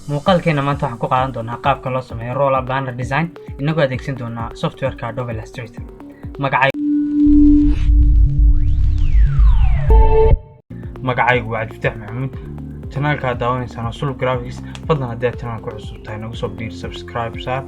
Muuqaalkeena maanta waxaan ku qaadan doonaa qaabka loo sameeyo roll up banner design, inagoo adeegsan doonaa softwareka Adobe Illustrator. Magacaygu waa Cabdifataax Maxamuud. Channelka aad daawanaysaan waa Sulub Graphics. Fadlan, haddii aad channelka cusub tahay, nagu soo biir, subscribe saar,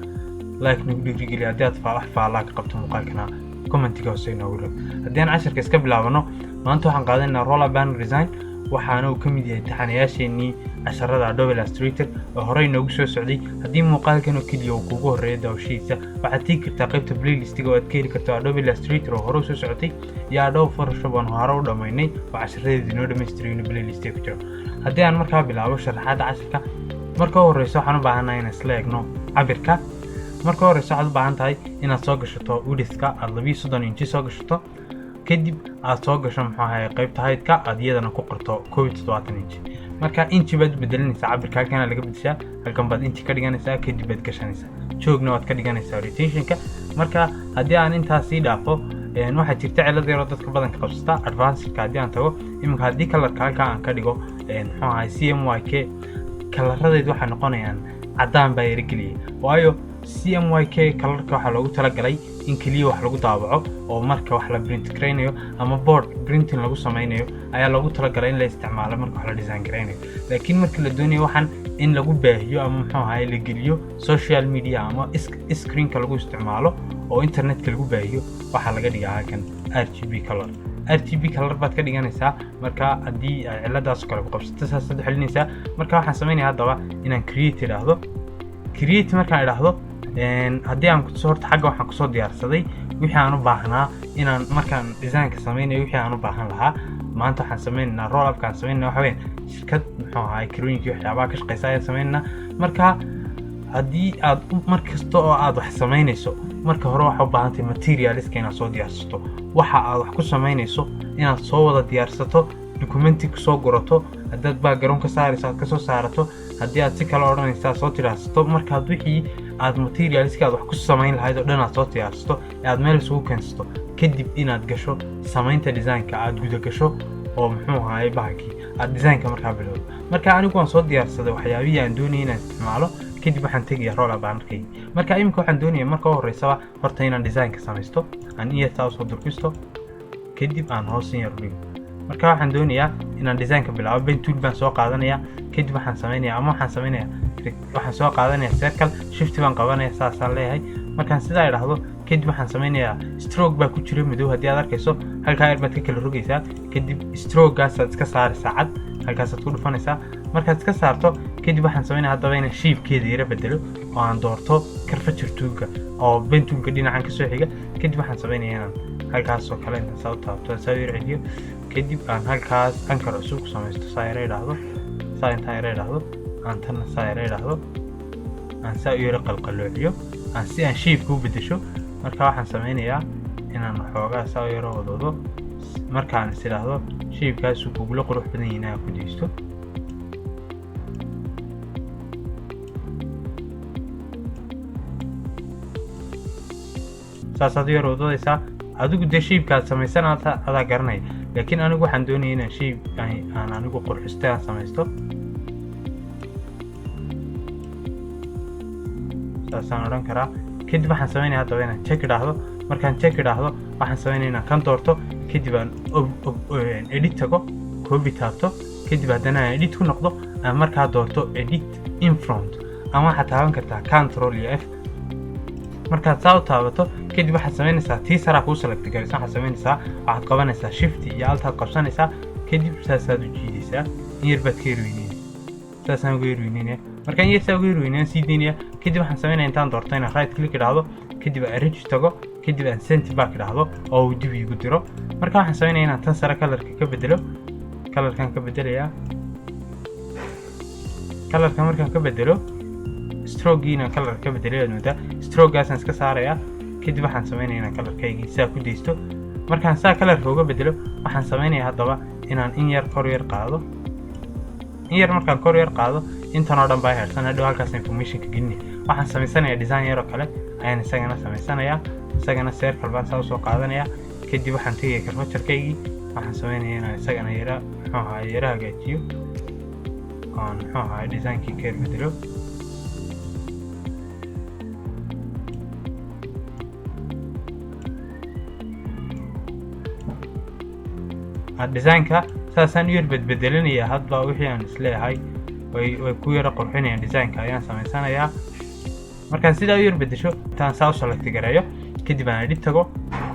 like nagu dhiirigeli. Haddii aad wax faallaa ka qabto muuqaalkana, commentiga hoose inoogu reeb. Haddii aan casharka iska bilaabano, maanta waxaan qaadanaynaa roll up banner design, waxaana uu ka mid yahay taxanayaasheenii casharada Adobe Illustrator oo horey noogu soo socday. Haddii muuqaalkan oo keliya uu kugu horreeyo daawashadiisa, waxaad tegi kartaa qaybta playlistiga oo aad ka heli karto Adobe Illustrator oo hore u soo socotay iyo Adobe Photoshop aan hore u dhammaynay oo casharadeedii noo dhammaystirayno playlistiga ku jiro. Haddii aan markaa bilaabo sharaxaadda casharka, marka u horreysa waxaan u baahannahay inaan isla eegno cabirka. Marka horeysa waxaad u baahan tahay inaad soo gashato widthka, aad 32 inchi soo gashato. Kadib aad soo gasho, muxuu ahaye, qaybta heightka, aad iyadana ku qorto 71 inch. Marka inchi baad u bedelinaysaa cabirka, halkana laga bedeshaa. Halkan baad inchi ka dhiganaysaa, kadib baad gashanaysaa. Joogna waad ka dhiganaysaa orientationka. Marka haddii aan intaas sii dhaafo, waxaa jirta cilad yaroo dadka badanka qabsata. Advancedka haddii aan tago iminka, haddii colorka halkaa aan ka dhigo, muxuu ahay, CMYK, coloradeedu waxay noqonayaan caddaan baa yarageliyay, waayo CMYK colorka waxaa loogu talagalay in keliya wax lagu daabaco, oo marka wax la print garaynayo ama board printing lagu sameynayo ayaa loogu talagalay in la isticmaalo marka wax la design garaynayo. Laakiin marka la doonayo waxaan in lagu baahiyo ama, muxuu ahaye, la geliyo social media ama screenka lagu isticmaalo oo internetka lagu baahiyo, waxaa laga dhigaa halkan RGB color. RGB color baad ka dhiganaysaa. Marka haddii ay ciladaas kale ku qabsato, saasaad u xelinaysaa. Marka waxaan sameynaya haddaba inaan create idhaahdo. Create markaan idhaahdo, haddii aan kusoo horta xagga waxaan kusoo diyaarsaday wixii aan u baahnaa inaan markaan designka sameynayo, wixii aan u baahan lahaa. Maanta waxaan sameynaynaa roll upkaan sameynayna, waxa weeyaan shirkad, muxuu ahaay, kirooyinkii waxyaabaha ka shaqeysa ayaan sameynaynaa. Marka haddii aad mar kasta oo aad wax samaynayso, marka hore waxaa u baahan tahay materialiska inaad soo diyaarsato, waxa aad wax ku samaynayso inaad soo wada diyaarsato, documenti kusoo gurato. Haddaad background ka saarayso, aad kasoo saarato. Haddii aad si kale odhanaysa, aad soo diyaarsato. Markaad wixii aad materialiska aad wax ku samayn lahayd oo dhan aad soo diyaarsato ee aad meel isugu keensato, kadib inaad gasho samaynta designka, aad guda gasho oo, muxuu ahaayey, bahalkii aad designka markaa bilowdo. Marka anigu waan soo diyaarsaday waxyaabihii aan doonayay inaan isticmaalo. Kadib waxaan tegayaa roll up bannerkayga. Marka iminka waxaan doonaya marka u horeysaba horta inaan designka samaysto, aan in yartaa usoo durkisto, kadib aan hoos in yar u dhigo. Marka waxaan doonayaa inaan designka bilaabo. Pen tool baan soo qaadanayaa. Kadib waxaan samaynayaa ama waxaan samaynayaa, waxaan soo qaadanayaa circle, shift baan qabanaya, saasaan leeyahay. Markaan sidaa idhaahdo, kadib waxaan samaynayaa stroke baa ku jira madow. Haddii aad arkayso, halkaa yar baad ka kala rogaysaa. Kadib strokegaasaad iska saaraysaa, cad halkaasaad ku dhufanaysaa. Markaad iska saarto kadib, waxaan samaynaya haddaba inaan shapekeeda yara bedelo oo aan doorto curvature toolka oo pen toolka dhinacan kasoo xiga. Kadib waxaan samaynaya inaan halkaas oo kale intaan saa u taabto, saa u yar celiyo. Kadib aan halkaas anchor cusub ku samaysto, saa yara idhaahdo, saa intaan yara idhaahdo, aan tanna saa yara idhaahdo, aan saa u yara qalqaloociyo, aan si aan shapeka u bedesho. Marka waxaan sameynayaa inaan waxoogaa saa u yara wadwado. Markaan is idhaahdo shapekaasuu kugula qurux badan yahay, inaan ku daysto. Saasaad u yar wadwadaysaa. Adigu dee shapeka aad samaysan adaa garanaya, laakiin anigu waxaan doonaya inaan shape aan anigu qurxistay aan samaysto. Saasaan odhan karaa. Kadib waxaan samaynaya haddaba inaan check idhaahdo. Markaan check idhaahdo, waxaan samaynaya inaan kan doorto, kadib aan edit tago, copy taabto, kadib haddana aan edit ku noqdo, aan markaa doorto edit in front, ama waxaad taaban kartaa Control iyo F. Markaad saa u taabato kadib, waxaad samaynaysaa tii saraa kuu select garaysa. Waxaad samaynaysaa, waxaad qabanaysaa shift iyo altaad qabsanaysaa, kadib saasaad u jiidaysaa. In yar baad ka yarweyneyna, saasaan uga yarweyneyna. Markaan in yar saa uga yarweyneyna, sii daynaya. Kadib waxaan samaynaya intaan doorto inaan right click idhaahdo, kadib aan arrange tago, kadib aan send back idhaahdo oo uu dib iigu diro. Marka waxaan samaynaya inaan tan sare colorka ka bedelo. Colorkaan ka bedelayaa. Colorka markaan ka bedelo, strokegii inaan colorka ka bedelay aad moodaa, strokegaasaan iska saarayaa. Kadib waxaan samaynaya inaan colorkaygii saa ku daysto. Markaan saa colorka uga bedelo, waxaan samaynaya haddaba inaan in yar kor yar qaado. In yar markaan kor yar qaado, intan oo dhan baa hersan. Hadhow halkaas informationka gelinaya. Waxaan samaysanayaa design yar oo kale ayaan isagana samaysanayaa. Isagana circle baan saa usoo qaadanaya. Kadib waxaan tegaya curvaturekaygii. Waxaan samaynaya inaan isagana yara, muxuu ahaa, yara hagaajiyo. Oon muxuu ahaay designkii ka yar bedelo. Designka saasaan u yar bedbedelinayaa hadba wixii aan isleeyahay way ku yara qurxinayaan designka ayaan samaysanayaa. Markaan sidaa u yar bedesho, intaan saa u select gareeyo, kadib aan edit tago,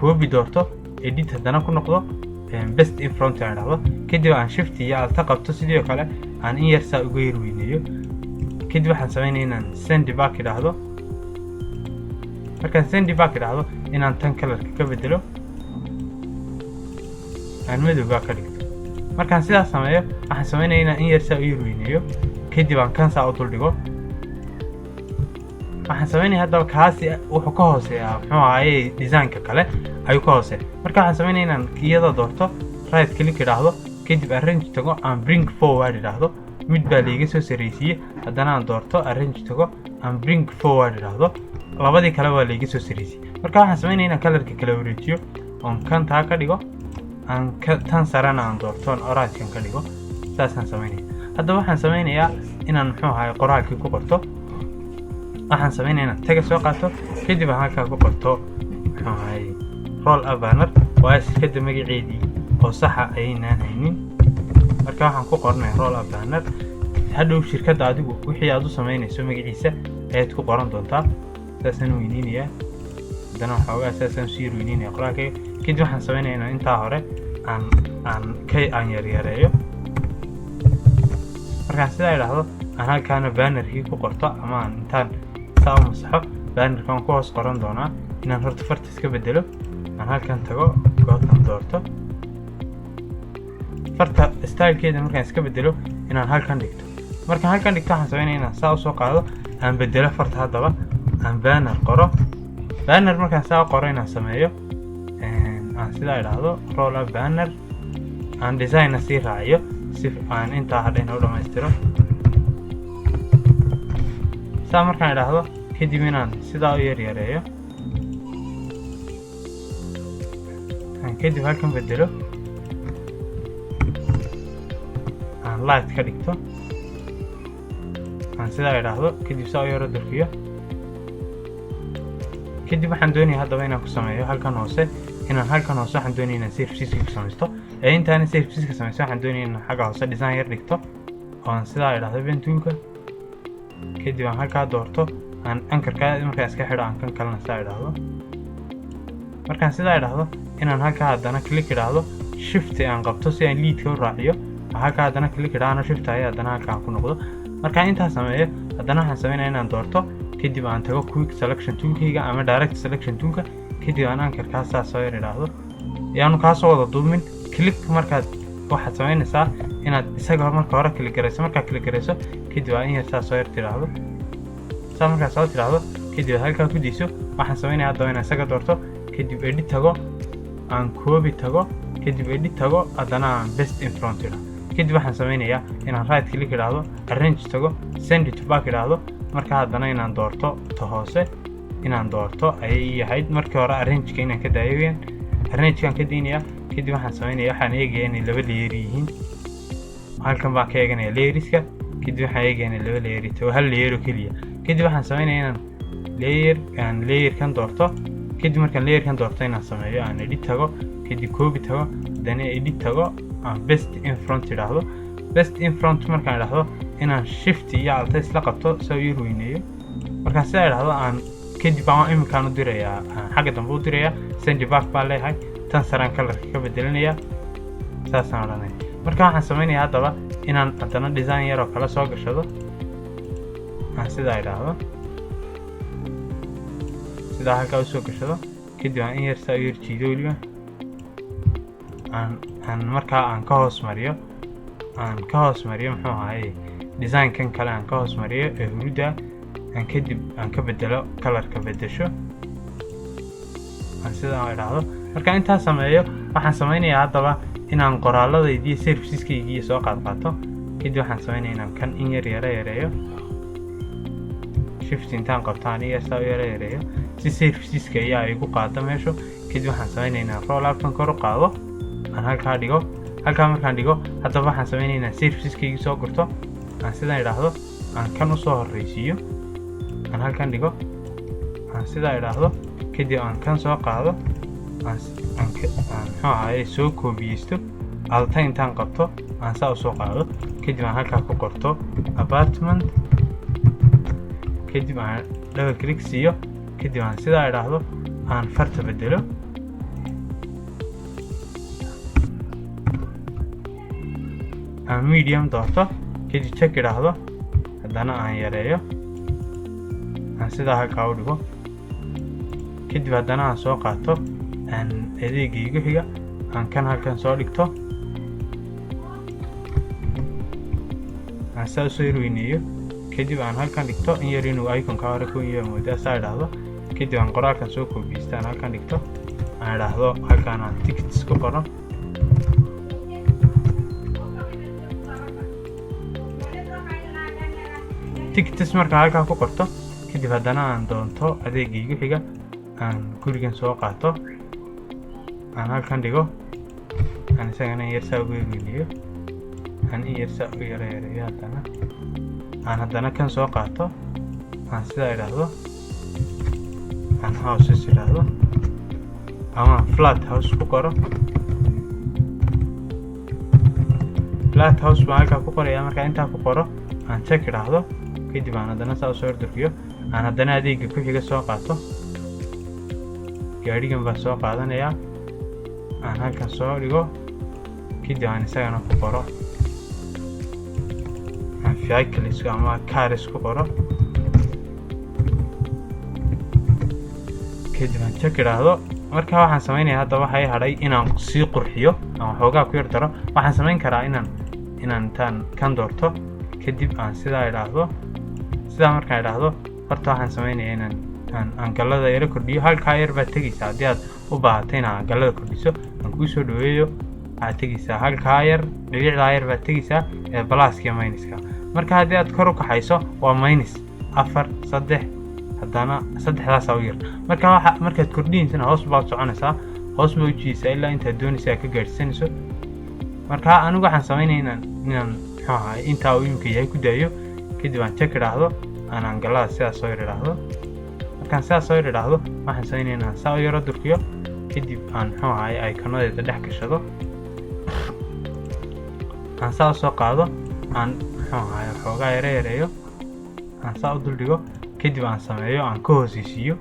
copy doorto, edit haddana ku noqdo, paste in front aan idhahdo, kadib aan shift iyo alt qabto, sidoo kale aan in yar saa uga yar weyneeyo. Kadib waxaan sameynaya inaan send back idhaahdo. Markaan send back idhaahdo, inaan tan colorka ka bedelo, aan madowgaa ka dhigto. Markaan sidaas sameeyo, waxaan sameynaya inaan in yar saa u yar weyneeyo, kadib aan kan saa u dul dhigo. Waxaan sameynaya haddaba, kaasi wuxuu ka hooseeyaa, muxuu ahaye, designka kale ayuu ka hooseeya. Marka waxaan sameynaya inaan iyada doorto, right click idhaahdo, kadib arrange tago, aan bring forward idhaahdo. Mid baa laiga soo sarreysiiyey. Haddana aan doorto, arrange tago, aan bring forward idhaahdo. Labadii kale waa laiga soo sarreysiiyey. Marka waxaan sameynaya inaan colorka kala wareejiyo, oon kan taa ka dhigo, aan ka tan sarena aan doorto, oon orangekan ka dhigo. Saasaan sameynaya. Haddaba waxaan sameynayaa inaan, muxuu ahaye, qoraalkii ku qorto. Waxaan sameynaya inaan taga soo qaato, kadib aan halkaa ku qorto, muxuu ahaye, roll up banner, waayo shirkadda magaceedii oo saxa ayaynaan haynin. Marka waxaan ku qoranaya roll up banner. Hadhow shirkadda adigu wixii aad u sameynayso magaciisa ayaad ku qoran doontaa. Saasaan weyneynayaa haddana waxoogaa, saasaan sii weyneynaya qoraalkayga. Kadib waxaan sameynaya inaan intaa hore aan ka aan yaryareeyo. Markaan sidaa idhaahdo, aan halkaana bannerkii ku qorto, ama aan intaan saa u masaxo bannerka aan ku hoos qoran doonaa. Inaan horta farta iska bedelo, aan halkan tago, Gotham doorto, farta stylekeeda markaan iska bedelo, inaan halkan dhigto. Markaan halkan dhigto, waxaan sameynaya inaan saa usoo qaado, aan bedelo farta. Haddaba aan banner qoro. Banner markaan saa u qoro, inaan sameeyo aan sidaa idhaahdo roll up banner, aan designa sii raaciyo si aan intaa hadhayna u dhamaystiro. Saa markaan idhaahdo, kadib inaan sidaa u yaryareeyo, aan kadib halkan bedelo, aan light ka dhigto, aan sidaa idhaahdo, kadib saa u yaro durkiyo. Kadib waxaan doonaya haddaba inaan ku sameeyo halkan hoose, inaan halkan hoose waxaan doonaya inaan serviceska ku samaysto. Ee intaana serviceska samaysto, waxaan doonaya inaan xagga hoose design yar dhigto, oo aan sidaa idhaahdo pen toolka, kadib aan halkaa doorto, aan anchorka markaan iska xidho, aan kan kalena sidaa idhaahdo. Markaan sidaa idhaahdo, inaan halkaa haddana click idhaahdo, shift aan qabto si aan leadka u raaciyo, halkaa haddana click idhaahno, shift ayaa haddana halkaan ku noqdo. Markaan intaa sameeyo, haddana waxaan sameynaya inaan doorto, kadib aan tago quick selection toolkayga ama direct selection toolka, kadib aan anchorkaas saas soo yar idhaahdo. Yaanu kaasoo wada duumin. Click markaad, waxaad samaynaysaa inaad isaga marka hore click garayso. Markaad click garayso, kadib aa in yar saas soo yar tidhaahdo. Saa markaad soo tidhaahdo, kadib aad halkaa ku dayso. Waxaan samaynaya haddaba inaan isaga doorto, kadib edit tago, aan copy tago, kadib edit tago, haddana aan paste in front idhaahdo. Kadib waxaan sameynayaa inaan right click idhaahdo, arrange tago, send to back idhaahdo. Marka haddana inaan doorto ta hoose, inaan doorto ayay ii ahayd markii hore. Arrangeka inaan ka daayo weyaan, arrangekaan ka daynayaa. Kadib waxaan sameynaya, waxaan eegayaa inay laba layer yihiin. Halkan baan ka eeganaya layerska. Kadib waxaan eegaya inay laba layer tahay, hal layer oo keliya. Kadib waxaan sameynaya inaan layer, aan layerkan doorto. Kadib markaan layerkan doorto, inaan sameeyo aan edit tago, kadib copy tago, haddana edit tago, aan paste in front idhaahdo. Paste in front markaan idhaahdo, inaan shift iyo alt isla qabto si uu yar weyneeyo. Markaan sidaa idhaahdo, aan kadib aan iminkaan u dirayaa, aan xagga dambe u dirayaa. Send back baan leeyahay. Tan saraan colorka ka bedelinayaa, saasaan odhanaya. Marka waxaan sameynayaa haddaba inaan haddana design yar oo kale soo gashado, aan sidaa idhaahdo, sidaa halkaa usoo gashado, kadib aan in yar saa u yar jiido, weliba aan markaa aan ka hoos mariyo, aan ka hoos mariyo, muxuu ahaye, designkan kale aan ka hoos mariyo ee huruudda, aan kadib aan ka bedelo colorka, bedesho, aan sidaa idhaahdo. Marka intaa sameeyo, waxaan sameynayaa haddaba inaan qoraalladaydiiyo serviceskaygiiyo soo qaad qaato. Kadib waxaan sameynaya inaan kan in yar yara yareeyo, shift intaan qabto aan in yar saa u yara yareeyo si serviceska ayaa igu qaado meeshu. Kadib waxaan sameynaya inaan roll upkan kor u qaado, aan halkaa dhigo. Halkaa markaan dhigo, haddaba waxaan sameynaya inaan serviceskaygii soo gurto, Aan sidan idhaahdo, aan kan usoo horreysiiyo, aan halkan dhigo, aan sidaa idhaahdo. Kadib aan kan soo qaado, aan muxuu ahaye soo koobiyeysto, Alt-a intaan qabto aan saa usoo qaado. Kadib aan halkaa ku qorto apartment. Kadib aan double click siiyo. Kadib aan sidaa idhaahdo, aan farta bedelo, aan medium doorto. Kadib check idhaahdo. Haddana aan yareeyo, aan sidaa halkaa u dhigo. Kadib haddana aan soo qaato aan adeega igu xiga, aan kan halkan soo dhigto, aan saa usoo yarweyneeyo. Kadib aan halkan dhigto in yar, inuu iconka hore ku yar moodaa. Saa idhaahdo. Kadib aan qoraalkan soo koobiyeysta, aan halkan dhigto, aan idhaahdo halkaan aan tickets ku qoro. Tickets markaa halkaa ku qorto, kadib haddana aan doonto adeega igu xiga, aan gurigan soo qaato, aan halkan dhigo, aan isagana in yar saa ugu yarweyneeyo, aan in yar saa u yaro yareeyo. Haddana aan haddana kan soo qaato, aan sidaa idhaahdo, aan houses idhaahdo ama flat house ku qoro. Flat house baan halkaa ku qoraya. Markaa intaa ku qoro, aan check idhaahdo. Kadib aan haddana saa usoo hordurkiyo, aan haddana adeega ku xiga soo qaato. Gaadhigan baan soo qaadanayaa, aan halkan soo dhigo. Kadib aan isagana ku qoro, aan vehicles ama cars ku qoro. Kadib aan check idhaahdo. Marka waxaan sameynaya hadda, waxay hadhay inaan sii qurxiyo, aan waxoogaa ku yar daro. Waxaan samayn karaa inaan intaan kan doorto, kadib aan sidaa idhaahdo. Sidaa markaan idhaahdo, horta waxaan sameynaya inaan aan angle-ada yaro kordhiyo. Halkaa yar baad tegeysaa haddii aad u baahato inaad angle-ada kordhiso. Aan kuu soo dhaweeyo. Waxaad tegeysaa halkaa yar, dhibicdaa yar baad tegeysaa ee plus-ka iyo minus-ka. Marka haddii aad kor u kaxayso waa minus afar, saddex, haddana saddexdaasaa u yar. Marka waxa markaad kordhineysana hoos baad soconaysaa, hoos baad ujiidaysaa ilaa intaad doonaysa aad ka gaadhsiinayso. Marka anigu waxaan sameynaya inaan muxuu ahaay intaa uu imika yahay ku daayo. Kadib aan check idhaahdo, aan angle-ada sidaas soo yar idhaahdo. Markaan sidaas soo yar idhaahdo, waxaan sameynaya inaan saa u yaro durkiyo. Kadib aan muxuu ahaay iconadeeda dhex gashado, aan saa usoo qaado, aan muxuu ahaay xoogaa yaro yareeyo, aan saa u duldhigo. Kadib aan sameeyo aan ka hooseysiiyo.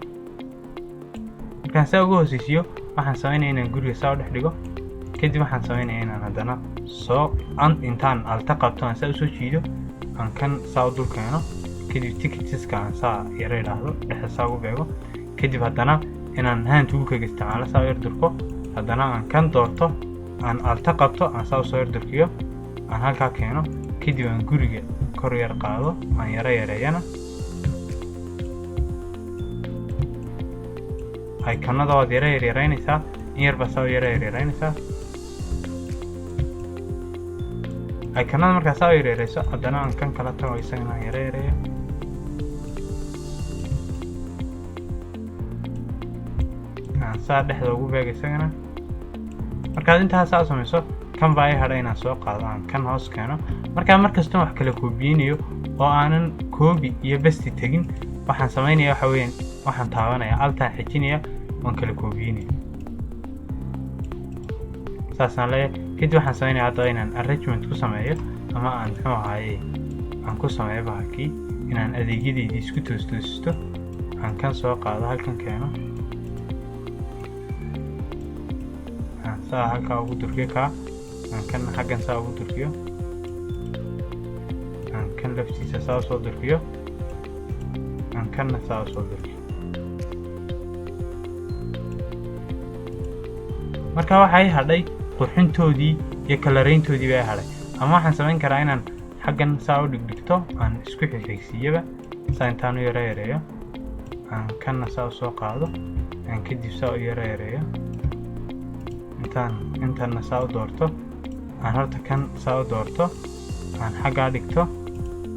Markaan saa uga hooseysiiyo, waxaan sameynaya inaan guriga saa u dhex dhigo. Kadib waxaan sameynaya inaan haddana soo intaan Alt-a qabto, aan saa usoo jiido, aan kan saa u dul keeno. Kadib ticketska aan saa yaro idhaahdo, dhexda saa ugu beego. Kadib haddana inaan hand toolkayga isticmaalo, saa u yar durko. Haddana aan kan doorto, aan Alt-a qabto, aan saa usoo yar durkiyo, aan halkaa keeno. Kadib aan guriga kor yar qaado, aan yaro yareeyana. Iconada waad yaro yaryareynaysaa, in yar baa saa u yaro yaryareynaysaa iconada. Markaa saa u yaryareyso, haddana aan kan kala tago, isagana aan yaro yareeyo, aan saa dhexda ugu beego isagana. Markaad intaas saa u samayso, kan baa i hadha inaan soo qaado, aan kan hoos keeno. Markaa markastoo wax kala koobiyeynayo oo aanan copy iyo paste tegin, waxaan samaynaya waxa weeyaan, waxaan taabanaya Alt-aan xejinaya, waan kala koobiyeynaya, saasaan leeyahay. Kadib waxaan samaynaya haddaba inaan arrangement ku sameeyo ama aan muxuu ahaaye aan ku sameeyo bahalkii, inaan adeegyadeydii isku toostoosisto. Aan kan soo qaado, halkan keeno, aan saa halkaa ugu durkiyo kaa, aan kan xaggan saa ugu durkiyo, aan kan laftiisa saa usoo durkiyo, aan kanna saa usoo durkiyo. Marka waxay hadhay qurxintoodii iyo color-ayntoodii bay hadhay. Ama waxaan samayn karaa inaan xaggan saa u dhigdhigto, aan isku xigxigsiiyaba, saa intaan u yaro yareeyo, aan kanna saa usoo qaado, aan kadib saa u yaro yareeyo, intaan intanna saa u doorto, aan horta kan saa u doorto, aan xaggaa dhigto,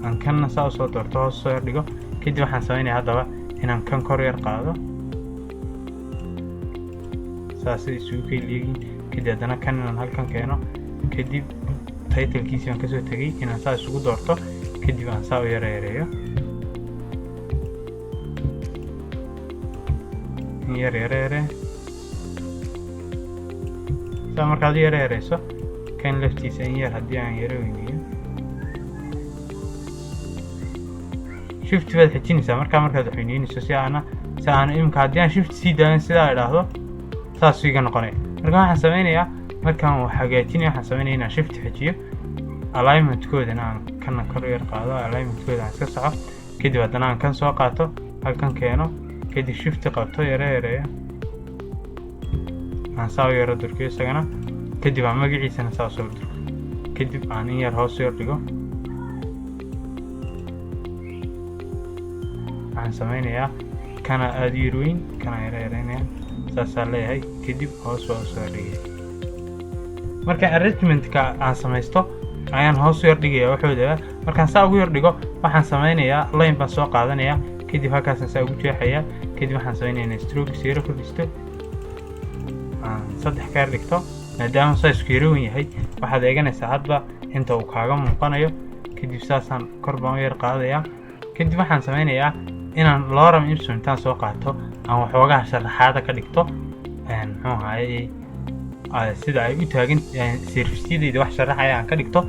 aan kanna saa usoo doorto, hoos soo yar dhigo. Kadib waxaan samaynaya haddaba inaan kan kor yar qaado, saasay isugu kayliyihiin. Kadib haddana kan inaan halkan keeno. Kadib titlekiisii baan kasoo tegay, inaan saa isugu doorto. Kadib Kadib aan saa u yara yareeyo, in yar yara yaree saa. Markaad u yara yareyso, kan laftiisa in yar haddii aan yaro weyneeyo, Shift baad xejinaysaa markaa markaad wax weyneynayso, si aana imika haddii aan Shift sii daayin, sidaa idhaahdo, saasuu iga noqonaya. Marka waxaan sameynayaa, markaan wax hagaajinaya, waxaan sameynaya inaan Shift xejiyo, alignmentkoodana aan kana kor u yar qaado, alignmentkooda aan iska soco. Kadib haddana aan kan soo qaato, halkan keeno, kadib Shift qabto, yaro yareeyo, aan saa u yaro durkiyo isagana. Kadib aan magaciisana saa soo durko, kadib aan in yar hoos yar dhigo. Waxaan sameynayaa kana aada u yar weyn, kana yaro yareynaya, saasaa leeyahay. Kadib hoos waa usoo dhigaya. Marka arrangementka aan samaysto ayaan hoos u yar dhigaya waxooda. Markaan saa ugu yar dhigo, waxaan sameynayaa line baan soo qaadanayaa, kadib halkaasaan saa ugu jeexayaa. Kadib waxaan sameynayaa inaan strokes yaro kordhisto, aan 3 ka yar dhigto, maadaama sizeku yaro weyn yahay. Waxaad eeganaysaa hadba inta uu kaaga muuqanayo. Kadib saasaan kor baan u yar qaadayaa. Kadib waxaan sameynayaa inaan lorem ipsum intaan soo qaato aan waxoogaha sharaxaada ka dhigto, muxuu ahaayey, sida ay u taagan servisyadayda wax sharaxaya aan ka dhigto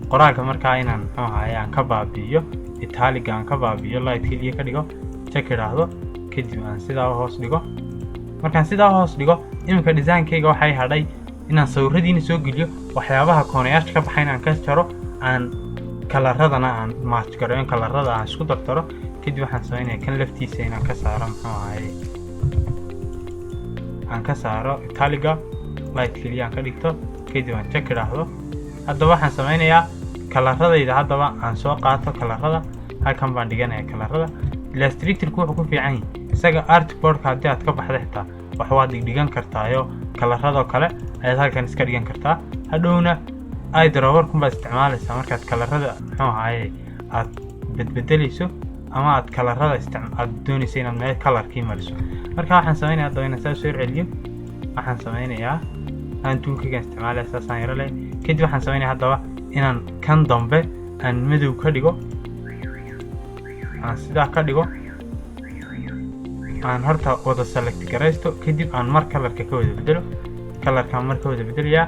qoraalka. Markaa inaan, muxuu ahaye, aan ka baabi'iyo italicga, aan ka baabi'iyo, light keliya ka dhigo, check idhaahdo, kadib aan sidaa hoos dhigo. Markaan sidaa hoos dhigo, iminka designkayga waxay hadhay inaan sawiradiina soo geliyo, waxyaabaha koonayaasha ka baxayna aan ka jaro, aan coloradana aan match gareeyo, colorada aan isku dardaro. Kadib waxaan sameynaya kan laftiisa inaan ka saaro, muxuu ahaye, aan ka saaro italicga, light keliya aan ka dhigto, kadib aan check idhaahdo. Haddaba waxaan sameynayaa coloradayda. Haddaba aan soo qaato colorada, halkan baan dhiganaya colorada. Illustratorku wuxuu ku fiican yahay isaga artboardka haddii aad ka baxda xitaa wax waad dhigdhigan kartaayo, coloradoo kale ayaad halkan iska dhigan kartaa. Hadhowna eyedropperkun baad isticmaalaysaa markaad colorada, muxuu ahaye, aad bedbedelayso ama aad colorada aad doonayso inaad meel colorkii mariso. Marka waxaan sameynaya haddaba inaan saa soo celiyo. Waxaan sameynayaa aan toolkaygaan isticmaalaya, saasaan yaro leh. Kadib waxaan sameynaya haddaba inaan kan dambe aan madow ka dhigo, aan sidaa ka dhigo, aan horta wada select garaysto, kadib aan mar colorka ka wada bedelo. Colorkaan mar ka wada bedelayaa.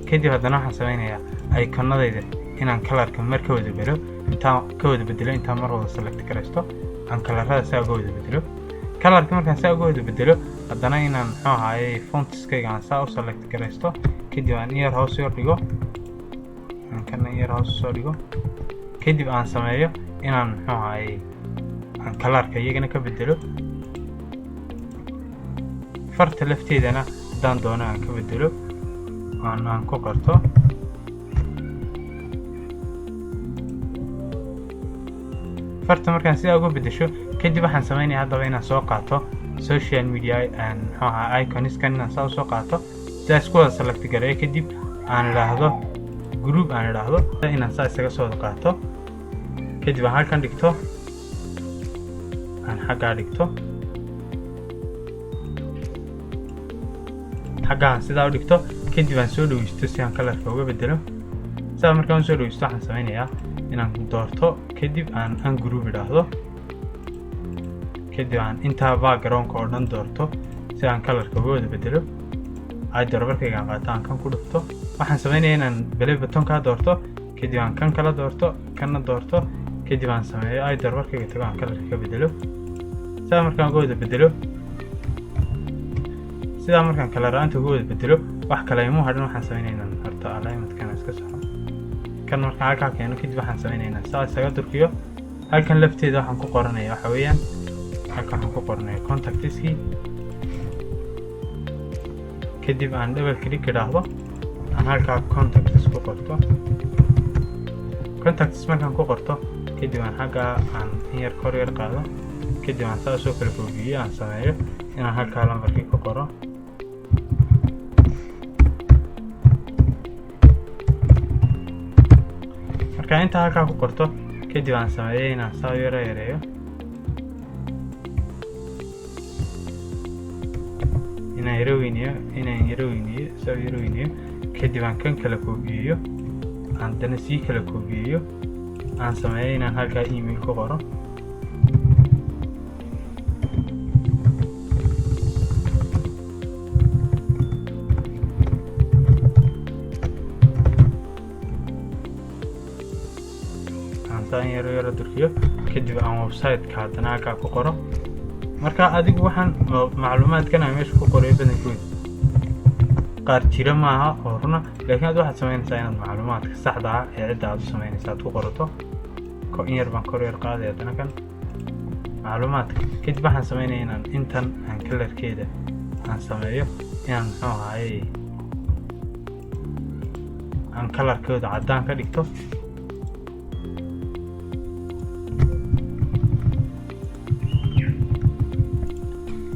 Kadib haddana waxaan sameynayaa iconadayda inaan colorka mar ka wada bedelo, intaan ka wada bedelo, intaan mar wada select garaysto, aan colorada saa uga wada bedelo. Colorka markaan saa uga wada bedelo, haddana inaan, muxuu ahaayey, fontskayga aan saa u select garaysto, kadib aan in yar hoos yar dhigo, aan kana in yar hoos soo dhigo. Kadib aan sameeyo inaan, muxuu ahaayey, aan colorka iyagana ka bedelo. Farta lafteedana haddaan doono aan ka bedelo, aan ku qorto. Farta markaan sidaa uga bedesho, kadib waxaan sameynaya haddaba inaan soo qaato social media, muxuu ahaa, iconiskan inaan saa usoo qaato, sidaa isku wada select gareeyo, kadib aan idhaahdo group, aan idhaahdo inaan saa isaga soo wada qaato, kadib aan halkan dhigto, aan xaggaa dhigto, xaggaan sidaa u dhigto. Kadib aan soo dhaweysto si aan colorka uga bedelo. Sidaa markaan usoo dhaweysto, waxaan sameynayaa inaan doorto, kadib aan ungroup idhaahdo, kadib aan intaa backgroundka oo dhan doorto si aan colorka uga wada bedelo. Eyedropperkayga aan qaato, aan kan ku dhufto. Waxaan sameynayaa inaan play buttonkaa doorto, kadib aan kan kala doorto, kanna doorto, kadib aan sameeyo eyedropperkayga tago, aan colorka ka bedelo. Sidaa markaan uga wada bedelo, sidaa markaan color-aanta uga wada bedelo, wax kale imuu hadhin. Waxaan sameynaya inaan horta alignmentkana iska saxo. Kan markaan halkaa keeno, kadib waxaan sameynaya inaan saa isaga durkiyo. Halkan lafteeda waxaan ku qoranaya waxa weeyaan, halkan waxaan ku qoranaya contactiskii. Kadib aan double click idhaahdo, aan halkaa contacts ku qorto. Contacts markaan ku qorto, kadib aan xaggaa aan in yar kor yar qaado, kadib aan saa soo kala koobiyo, aan sameeyo inaan halkaa lambarkii ku qoro. Marka intaa halkaa ku qorto, kadib aan sameeyo inaan saa yaro yareeyo, inaan yaro weyneeyo, inaan yaro weyneeyo, saa yaro weyneeyo. Kadib aan kan kala koobiyeeyo, aan haddana sii kala koobiyeeyo. Aan sameeyo inaan halkaa email ku qoro. Aan saan yaro yaro durkiyo, kadib aan website-ka haddana halkaa ku qoro. Marka adigu waxaan macluumaadkan aan meesha ku qoray badankooda qaar jira maaha oo runa, laakiin ad waxaad samaynaysaa inaad macluumaadka saxda ah ee cidda aad u samaynaysa aad ku qorato. In yar baan kor yar qaaday haddana kan macluumaadka. Kadib waxaan samaynaya inaan intan aan colorkeeda aan sameeyo, inaan muxuu ahaaye aan colorkooda caddaan ka dhigto.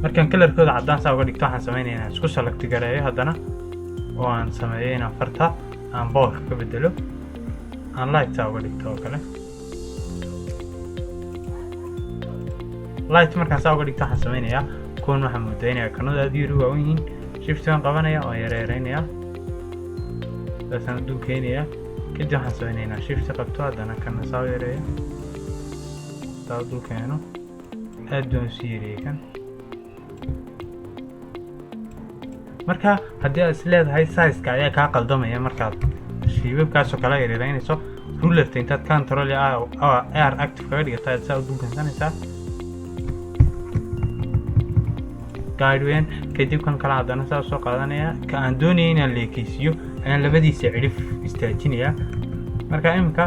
Markaan colorkooda caddaan saa uga dhigto, waxaan sameynaya inaan isku select gareeyo haddana oo aan sameeyo inaan farta aan boldka ka bedelo, aan light saa uga dhigto oo kale. Light markaan saa uga dhigto, waxaan sameynayaa kuwan waxaan moodaa kanada aad u yar u waawen yihiin. Shift baan qabanaya, waan yara yareynayaa, saasaan u dul keenayaa. Kadib waxaan sameynaya inaan shift qabto, haddana kana saa u yareeyo, saa u dul keeno. Aad baan usii yareeyay kan. Marka haddii aad is leedahay sizeka ayaa kaa qaldamaya markaad shapeabkaasoo kala yareereynayso, rulerta intaad Control R active kaga dhigata aad saa u dul keensanaysaa guide weyn. Kadib kan kale haddana saa usoo qaadanaya, ka aan doonaya inaan leekeysiiyo ayaan labadiisa cidhif istaajinayaa. Marka iminka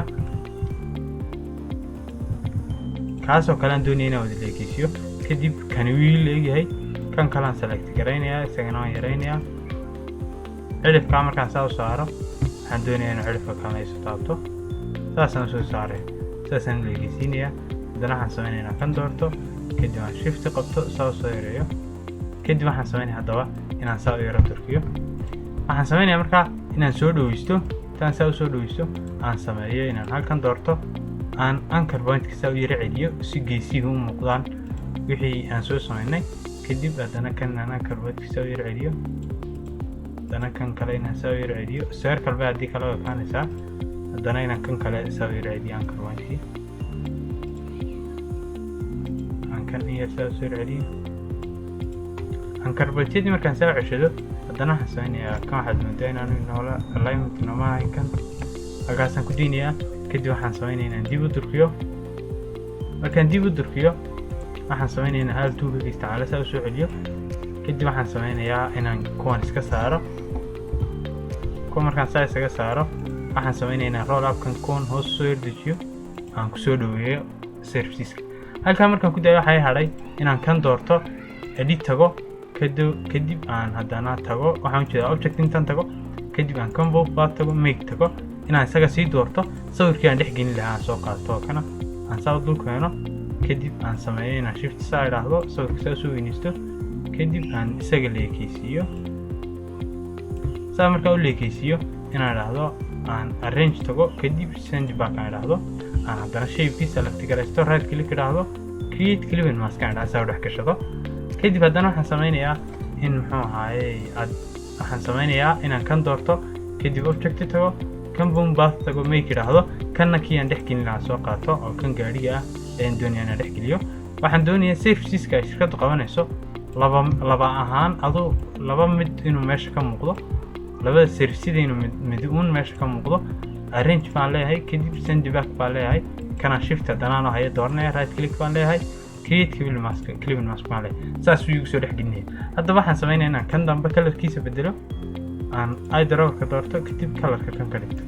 kaasoo kale aan doonaya inaan wada leekeysiiyo. Kadib kani wii leegyahay, kan kalean select garaynayaa, isagana waan yaraynayaa. Cidhifkaa markaan saa u saaro, waxaan doonayaa inuu cidhifka kalena isu taabto. Saasaan usoo saaraya, saasaan u leekeysiinayaa. Haddana waxaan sameynaya inaan kan doorto, kadib aan shift qabto, saa usoo yareeyo. Kadib waxaan sameynaya haddaba inaan saa u yaro turkiyo. Waxaan sameynaya markaa inaan soo dhaweysto. Intaan saa usoo dhaweysto, aan sameeyo inaan halkan doorto, aan anchor pointka saa u yaro celiyo si geesihii u muuqdaan wixii aan soo sameynay. Kadib haddana kan inaan anchor pointka saa u yaro celiyo, haddana kan kale inaan saa u yaro celiyo. Circle ba haddii kale u ekaanaysaa. Haddana inaan kan kale saa u yaro celiyo, anchor pointkii aan kan in yar saa usoo yaro celiyo. Anchor pointyadii markaan saa u ceshado, haddana waxaan sameynayaa kan waxaad moodaa inaanu inoola alignment inooma ahayn. Kan halkaasaan ku daynayaa. Kadib waxaan sameynaya inaan dib u durkiyo. Markaan dib u durkiyo, waxaan sameynaya inaan hal toolka isticmaalo, saa usoo celiyo. Kadib waxaan sameynayaa inaan kuwan iska saaro. Kuwa markaan saa isaga saaro, waxaan sameynaya inaan roll upkan kuwan hoos soo yardejiyo, aan kusoo dhaweeyo serviceska. Halkaa markaan ku daayo, waxay hadhay inaan kan doorto, edit tago, kadib aan haddana tago, waxaan ujeedaa object intaan tago, kadib aan combo path tago, make tago, inaan isaga sii doorto, sawirkii aan dhex gelin lahaa aan soo qaato oo kana aan saa u dul keeno. Kadib aan sameeyo inaan shift saa idhaahdo, sawirka saa usoo weynaysto, kadib aan isaga leekeysiiyo. Saa markaa u leekeysiiyo, inaan idhaahdo aan arrange tago, kadib send back aan idhaahdo, aan haddana shapekiisa select garaysto, right click idhaahdo, create clipping mask aan idhaahdo, saa u dhex gashado. Kadib haddana waxaan sameynayaa in muxuu ahaaye ad waxaan sameynayaa inaan kan doorto, kadib object tago, kan combo path tago, make idhaahdo, kanna kii aan dhex gelin lahaa soo qaato oo kan gaadhiga ah ayaan doonaya inaan dhex geliyo. Waxaan doonayaa serviceska ay shirkaddu qabanayso laba laba ahaan, adu laba mid inuu meesha ka muuqdo, labada serviceda inuu mid mid uun meesha ka muuqdo. Arrange baan leeyahay, kadib send back baan leeyahay. Kana shift haddana anoo haya dooranaya, right click baan leeyahay, create clipping mask, clipping mask baan leeyahay. Saas uu igu soo dhex gelinaya. Hadda waxaan sameynaya inaan kan dambe colorkiisa bedelo, aan eyedropperka doorto, kadib colorka kan ka dhigto.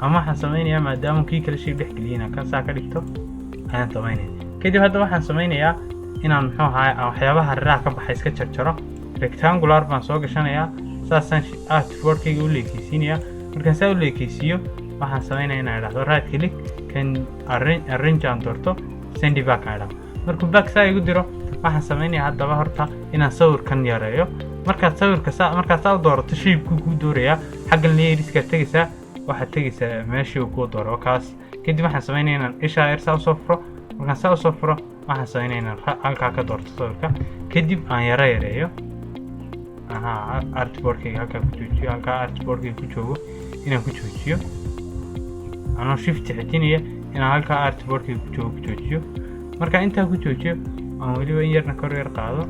Ama waxaan sameynayaa, maadaama kii kale shay dhex geliyay, inaan kan saa ka dhigto ayaan sameynaya. Kadib hadda waxaan sameynayaa inaan muxuu ahaay aan waxyaabaha hareeraha ka baxay iska jarjaro. Rectangular baan soo gashanayaa, saasaan artboardkayga u leekeysiinayaa. Markaan saa u leekeysiiyo, waxaan sameynaya inaan idhahdo right click, kan arrange aan doorto, send back aan idhahdo. Markuu back saa igu diro, waxaan sameynayaa haddaba horta inaan sawirkan yareeyo. Markaad sawirka saa markaad saa u doorato, shape-kuu kuu doorayaa. Xaggan layerska tegaysaa, waxaad tegaysaa meeshii uu kuu dooro kaas. Kadib waxaan sameynaya inaan ishaa yar saa usoo furo. Markaan saa usoo furo, waxaan sameynaya inaan halkaa ka doorto sawirka, kadib aan yaro yareeyo. Aha, artboardkayga halkaa ku joojiyo, halkaa artboardkayga ku joogo inaan ku joojiyo anoo shift xijinaya. Inaan halkaa artboardkii ku joogo ku joojiyo. Marka intaa ku joojiyo, aan weliba in yarna kor yar qaado.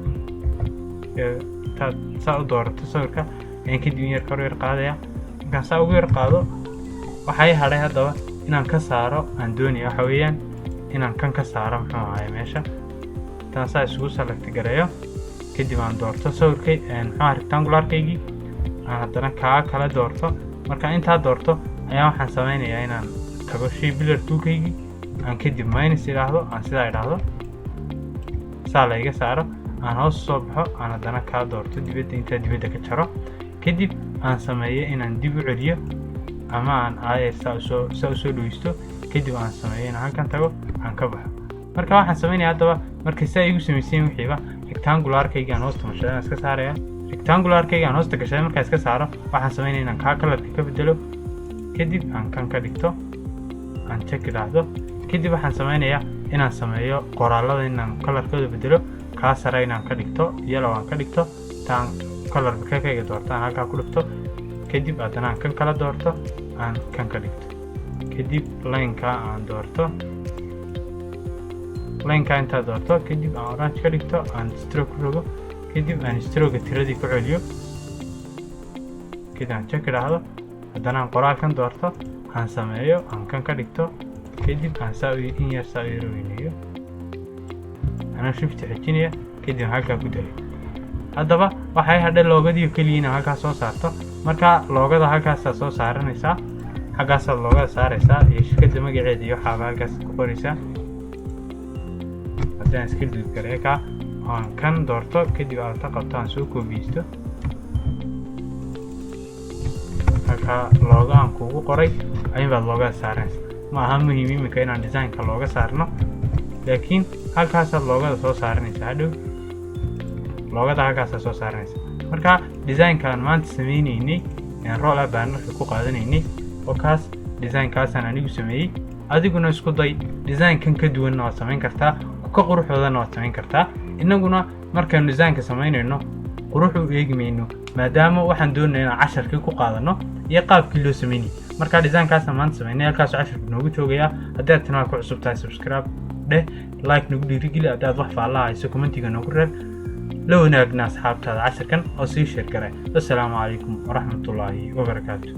Intaad saa u doorato sawirka ayaan kadib in yar kor yar qaadaya. Markaan saa ugu yar qaado, waxay hadhay haddaba inaan ka saaro aan doonaya waxa weeyaan inaan kan ka saaro, muxuu ahaay, meesha. Intaan saa isugu select gareeyo, kadib aan doorto sawirkay, muxuu ahaa, rectangularkaygii, aan haddana kaa kala doorto. Marka intaa doorto ayaa waxaan sameynayaa inaan tago shape builder toolkaygii, aan kadib minus idhaahdo, aan sidaa idhaahdo, saa la iga saaro, aan hoos soo baxo, aan haddana kaa doorto dibadda, intaa dibadda ka jaro, kadib aan sameeyo inaan dib u celiyo ama aan aayar saa usoo dhaweysto, kadib aan sameeyo inaan halkan tago, aan ka baxo. Marka waxaan sameynaya haddaba, markay saa igu samaysayin wixiiba, rectangularkayga aan hoosta gashaday aan iska saaraya. Rectangularkayga aan hoosta gashaday markaan iska saaro, waxaan sameynaya inaan kaa colorka ka bedelo, kadib aan kan ka dhigto, aan check idhaahdo. Kadib waxaan sameynayaa inaan sameeyo qoraalada inaan colorkooda bedelo. Kaa sare inaan ka dhigto yellow aan ka dhigto. Intaan color pickerkayga doorto, aan halkaa ku dhigto, kadib haddana aan kan kala doorto, aan kan ka dhigto, kadib lineka aan doorto, lineka intaa doorto, kadib aan orange ka dhigto, aan stroke ku rogo, kadib aan stroke tiradii ku celiyo, kadib aan check idhaahdo. Haddana aan qoraalkan doorto, aan sameeyo aan kan ka dhigto, kadib aan saa in yar saa u yar weyneeyo anaa shift xejinaya, kadib aan halkaa ku dayo. Haddaba waxay hadhay logodii keliya inaan halkaa soo saarto. Marka logoda halkaasaad soo saaranaysaa, xaggaasaad logoda saaraysaa iyo shirkadda magaceeda iyo waxaaba halkaas ku qoraysaa. Haddii aan iska duud gareeyo ka oo aan kan doorto, kadib alta qabto, aan soo koobiyeysto, halkaa logo aan kugu qoray ayun baad logoda saaranaysaa. Ma aha muhiim iminka inaan designka looga saarno, laakiin halkaasaad logoda soo saaranaysaa. Hadhow logoda halkaasaad soo saaranaysaa. Marka designka aan maanta sameyneynay, roll up bannerka ku qaadanaynay oo kaas, designkaasaan anigu sameeyey. Adiguna isku day, designkan ka duwanna waad samayn kartaa, ka quruxdoodana waad samayn kartaa. Innaguna markaanu designka samaynayno qurux u eegi mayno, maadaama waxaan doonaya inaan casharkii ku qaadano iyo qaabkii loo sameynayay. Marka designkaasaan maanta sameynay, halkaasuu casharku noogu joogayaa. Haddii aad channel ku cusub tahay, subscribe dheh, like nagu dhiirigeli. Haddii aad wax faallaha hayso, commentiga noogu reeb. La wanaagna asxaabtaada casharkan oo sii share garee. Assalaamu calaykum waraxmatullaahi wabarakaatu.